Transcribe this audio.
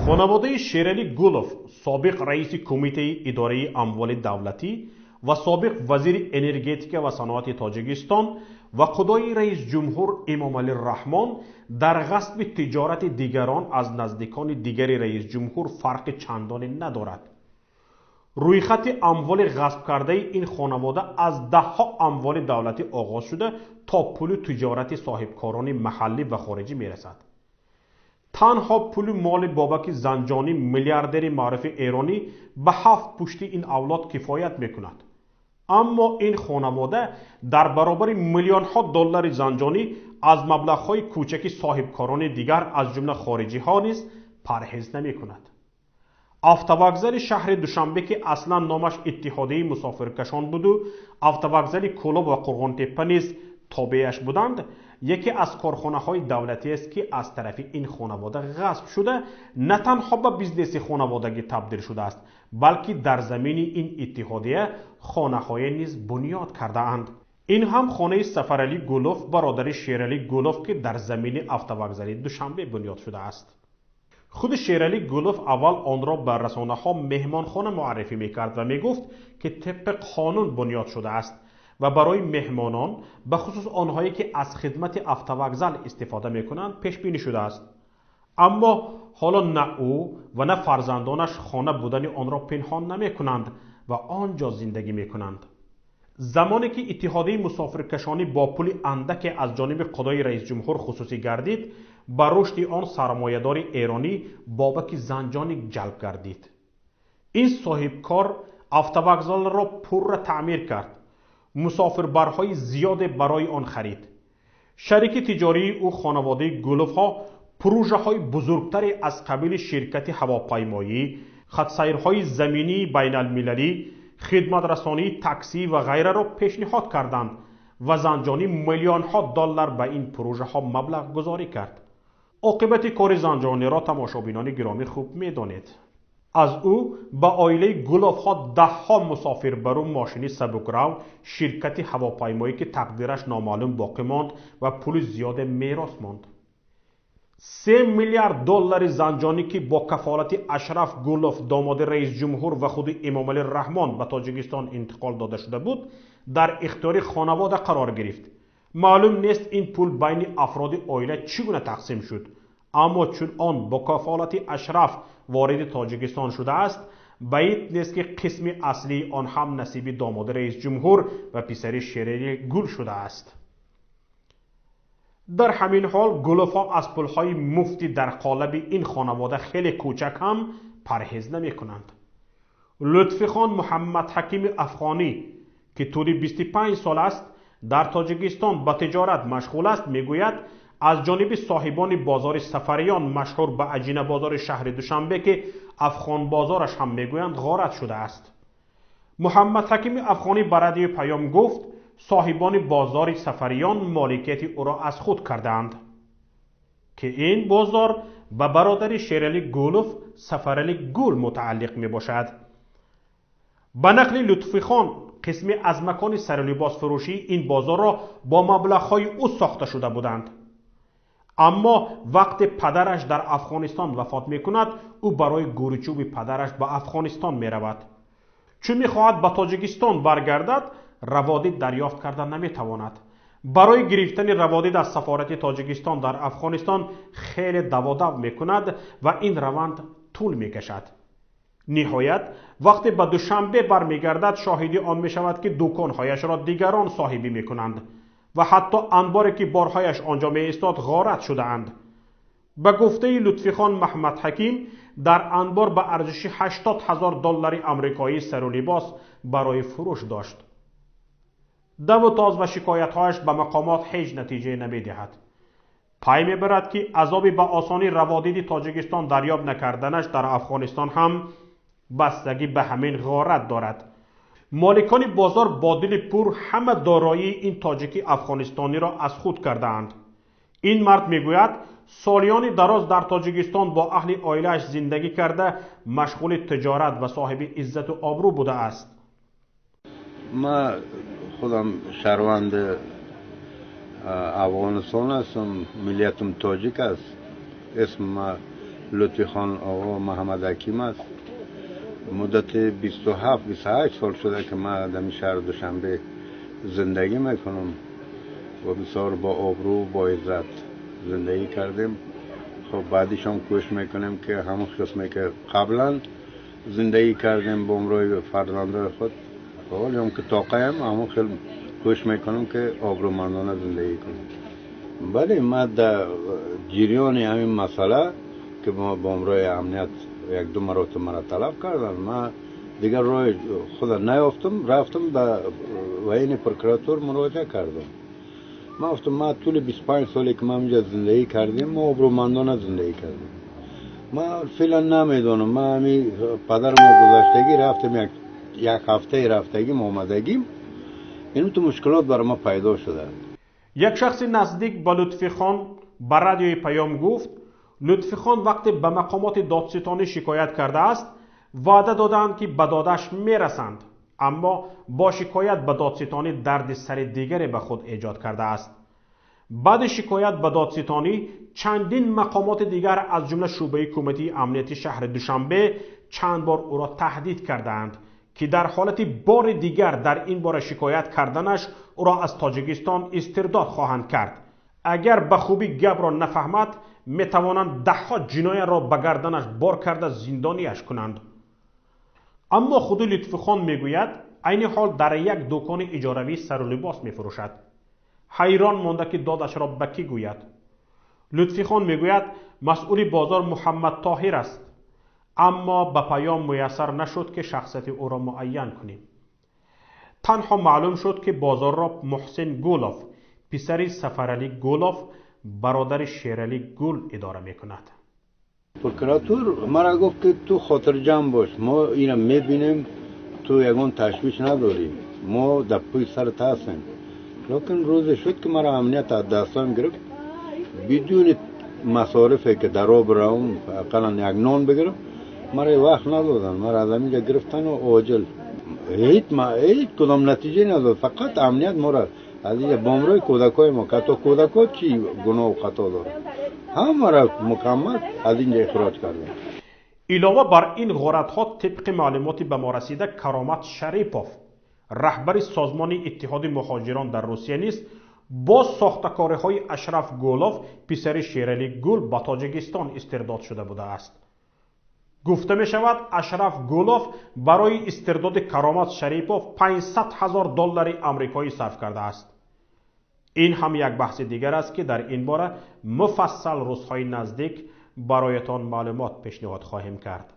Хонаводаи Шералӣ Гулов, собиқ раиси Кумитаи идораи амволи давлатӣ ва собиқ вазири энергетика ва саноати Тоҷикистон ва худои раисҷумҳур Эмомалӣ Раҳмон, дар ғасби тиҷорати дигарон аз наздикони дигари раисҷумҳур фарқи чандоне надорад. Рӯйхати амволи ғасбкардаи ин хонавода аз даҳҳо амволи давлатӣ оғоз шуда, то пулу тиҷорати соҳибкорони маҳаллӣ ва хориҷӣ мерасад. Танҳо пулу моли Бобаки Занҷонӣ, миллиардери маъруфи эронӣ, ба ҳафт пушти ин авлод кифоят мекунад. Аммо ин хонавода дар баробари миллионҳо доллари Занҷонӣ аз маблағҳои кӯчаки соҳибкорони дигар, аз ҷумла хориҷиҳо, низ парҳез намекунад. Автовокзали шаҳри Душанбе, ки аслан номаш Иттиҳодияи мусофиркашон буду автовокзали Кӯлоб ва Қурғонтеппа низ тобеаш буданд, яке аз корхонаҳои давлатиест, ки аз тарафи ин хонавода ғасб шуда, на танҳо ба бизнеси хонаводагӣ табдил шудааст, балки дар замини ин иттиҳодия хонаҳое низ бунёд кардаанд. Ин ҳам хонаи Сафаралӣ Гулов, бародари Шералӣ Гулов, ки дар замини автовокзали Душанбе бунёд шудааст. Худи Шералӣ Гулов аввал онро ба расонаҳо меҳмонхона муаррифӣ мекард ва мегуфт, ки тибқи қонун бунёд шудааст ва барои меҳмонон, ба хусус онҳое ки аз хидмати автовокзал истифода мекунанд, пешбинӣ шудааст. Аммо ҳоло на ӯ ва на фарзандонаш хона будани онро пинҳон намекунанд ва он ҷо зиндагӣ мекунанд. Замоне ки Иттиҳодияи мусофиркашонӣ бо пули андаке аз ҷониби худои раисҷумҳур хусусӣ гардид, ба рушди он сармоядори эронӣ Бобаки Занҷонӣ ҷалб гардид. Ин соҳибкор автовокзалро пурра таъмир кард, мусофирбарҳои зиёде барои он харид. Шарики тиҷории ӯ, хонаводаи Гуловҳо, пурӯжаҳои бузургтаре аз қабили ширкати ҳавопаймоӣ, хатсайрҳои заминии байналмилалӣ, хидматрасонии таксӣ ва ғайраро пешниҳод карданд ва Занҷонӣ миллионҳо доллар ба ин пурӯжаҳо маблағгузорӣ кард. Оқибати кори Занҷониро тамошобинони гиромӣ хуб медонед. Аз ӯ ба оилаи Гуловҳо даҳҳо мусофирбару мошини сабукрав, ширкати ҳавопаймоӣ, ки тақдираш номаълум боқӣ монд, ва пули зиёде мерос монд. 3 миллиард доллари Занҷонӣ, ки бо кафолати Ашраф Гулов, домоди раисҷумҳур, ва худи Эмомалӣ Раҳмон ба Тоҷикистон интиқол дода шуда буд, дар ихтиёри хонавода қарор гирифт. Маълум нест, ин пул байни афроди оила чӣ гуна тақсим шуд, аммо чун он бо кафолати Ашраф вориди Тоҷикистон шудааст, баид нест, ки қисми аслии он ҳам насиби домоди раисҷумҳур ва писари Шерали Гул шудааст. Дар ҳамин ҳол Гуловҳо аз пулҳои муфтӣ дар қолаби ин хонавода хеле кӯчак ҳам парҳез намекунанд. Лутфихон Муҳаммадҳакими афғонӣ, ки тӯли 25 сол аст дар Тоҷикистон ба тиҷорат машғул аст, мегӯяд, аз ҷониби соҳибони бозори Сафариён, машҳур ба Аҷина бозори шаҳри Душанбе, ки Афғонбозораш ҳам мегӯянд, ғорат шудааст. Муҳаммадҳакими афғонӣ ба Радиои Паём гуфт, соҳибони бозори Сафариён моликияти ӯро аз худ кардаанд, ки ин бозор ба бародари Шералӣ Гулов, Сафаралӣ Гул мутааллиқ мебошад. Ба нақли Лутфихон, қисме аз макони сарулибосфурӯшии ин бозорро бо маблағҳои ӯ сохта шуда буданд, аммо вақте падараш дар Афғонистон вафот мекунад, ӯ барои гӯричӯби падараш ба Афғонистон меравад. Чун мехоҳад ба Тоҷикистон баргардад, раводид дарёфт карда наметавонад. Барои гирифтани раводид аз сафорати Тоҷикистон дар Афғонистон хеле даводав мекунад ва ин раванд тӯл мекашад. Ниҳоят, вақте ба Душанбе бармегардад, шоҳиди он мешавад, ки дуконҳояшро дигарон соҳибӣ мекунанд ва ҳатто анборе, ки борҳояш он ҷо меистод, ғорат шудаанд. Ба гуфтаи Лутфихон Маҳмадҳаким, дар анбор ба арзиши 80 000 доллари амрикоӣ сару либос барои фурӯш дошт. Даву тоз ва шикоятҳояш ба мақомот ҳеҷ натиҷае намедиҳад. Пай мебарад, ки азоби ба осонӣ раводиди Тоҷикистон дарёб накарданаш дар Афғонистон ҳам бастагӣ ба ҳамин ғорат дорад. Моликони бозор бо дили пур ҳама дороии ин тоҷики афғонистониро аз худ кардаанд. Ин мард мегӯяд, солиёни дароз дар Тоҷикистон бо аҳли оилааш зиндагӣ карда, машғули тиҷорат ва соҳиби иззату обрӯ будааст. Ман худам шаҳрванди Афғонистон ҳастам, миллиятам тоҷик аст, исми ман Лутфихон оғо Муҳаммад Ҳаким аст. Муддати 27-28 сол шуда ки ман дар шаҳри Душанбе зиндагӣ мекунам ва бисёр бо обрӯ, бо иззат зиндагӣ кардем. Хуб, баъдишам кӯшиш мекунем ки ҳамон қисме ки қаблан зиндагӣ кардем бо ҳамроҳи фарзандои худ, ҳолиам ки тоқаем, ҳамон хел кӯшиш мекунам ки обрӯмандона зиндагӣ кунам. Бале, ман дар ҷириёни ҳамин масъала ки бо ҳамроҳи амният як ду маротиба маро талаб карданд, ман дигар роҳи худа наёфтам, рафтам ба военный прокуратур муроҷиа кардам. Ман гуфтам, ман тӯли 25 соле ки ман инҷа зиндагӣ кардем, мо обрӯмандона зиндагӣ кардем. Ман феълан намедонам, ман ҳами падари мо гузаштагӣ рафтем, як ҳафтаи рафтагим, омадагим, ин ту мушкилот барои ма пайдо шуда. Як шахси наздик ба Лутфихон ба радиои Паём гуфт, Лутфихон вақте ба мақомоти додситонӣ шикоят кардааст, ваъда додаанд, ки ба додаш мерасанд, аммо бо шикоят ба додситонӣ дарди сари дигаре ба худ эҷод кардааст. Баъди шикоят ба додситонӣ чандин мақомоти дигар, аз ҷумла шӯъбаи кумитаи амнияти шаҳри Душанбе, чанд бор ӯро таҳдид кардаанд, ки дар ҳолати бори дигар дар ин бора шикоят карданаш ӯро аз Тоҷикистон истирдод хоҳанд кард. Агар ба хубӣ гапро нафаҳмад, метавонанд даҳҳо ҷиноятро ба гарданаш бор карда зиндониаш кунанд. Аммо худи Лутфихон мегӯяд, айни ҳол дар як дукони иҷоравӣ сару либос мефурӯшад. Ҳайрон монда, ки додашро ба кӣ гӯяд. Лутфихон мегӯяд, масъули бозор Муҳаммад Тоҳир аст, аммо ба Паём муяссар нашуд, ки шахсияти ӯро муайян кунем. Танҳо маълум шуд, ки бозорро Муҳсин Гулов, писари Сафаралӣ Гулов, бародари Шералӣ Гул, идора мекунад. Прокуратур маро гуфт, ки ту хотирҷамъ бош, мо ина мебинем, ту ягон ташвиш надорӣ, мо дар пӯи сарат ҳастем. Лекин рӯзе шуд, ки маро амният аз дастам гирифт, бидуни масорифе ки дар роҳ биравам, ақаллан як нон бигирам, маро вақт надоданд. Маро аз ҳаминҷа гирифтану оҷил ҳеҷ кудом натиҷа надод. Фақат амният моро аз инҷа бо ҳамроҳи кӯдакҳои мо, ҳатто кӯдакҳо чӣ гуноҳу хато доранд, ҳамаро мукаммал аз инҷа ихроҷ карданд. Илова бар ин ғоратҳо, тибқи маълумоти ба мо расида, Каромат Шарипов, раҳбари созмони Иттиҳоди муҳоҷирон дар Русия, низ бо сохтакориҳои Ашраф Гулов, писари Шералӣ Гул, ба Тоҷикистон истирдод шуда будааст. Гуфта мешавад, Ашраф Гулов барои истирдоди Каромат Шарипов 500 ҳазор доллари амрикоӣ сарф кардааст. Ин ҳам як баҳси дигар аст, ки дар ин бора муфассал рӯзҳои наздик бароятон маълумот пешниҳод хоҳем кард.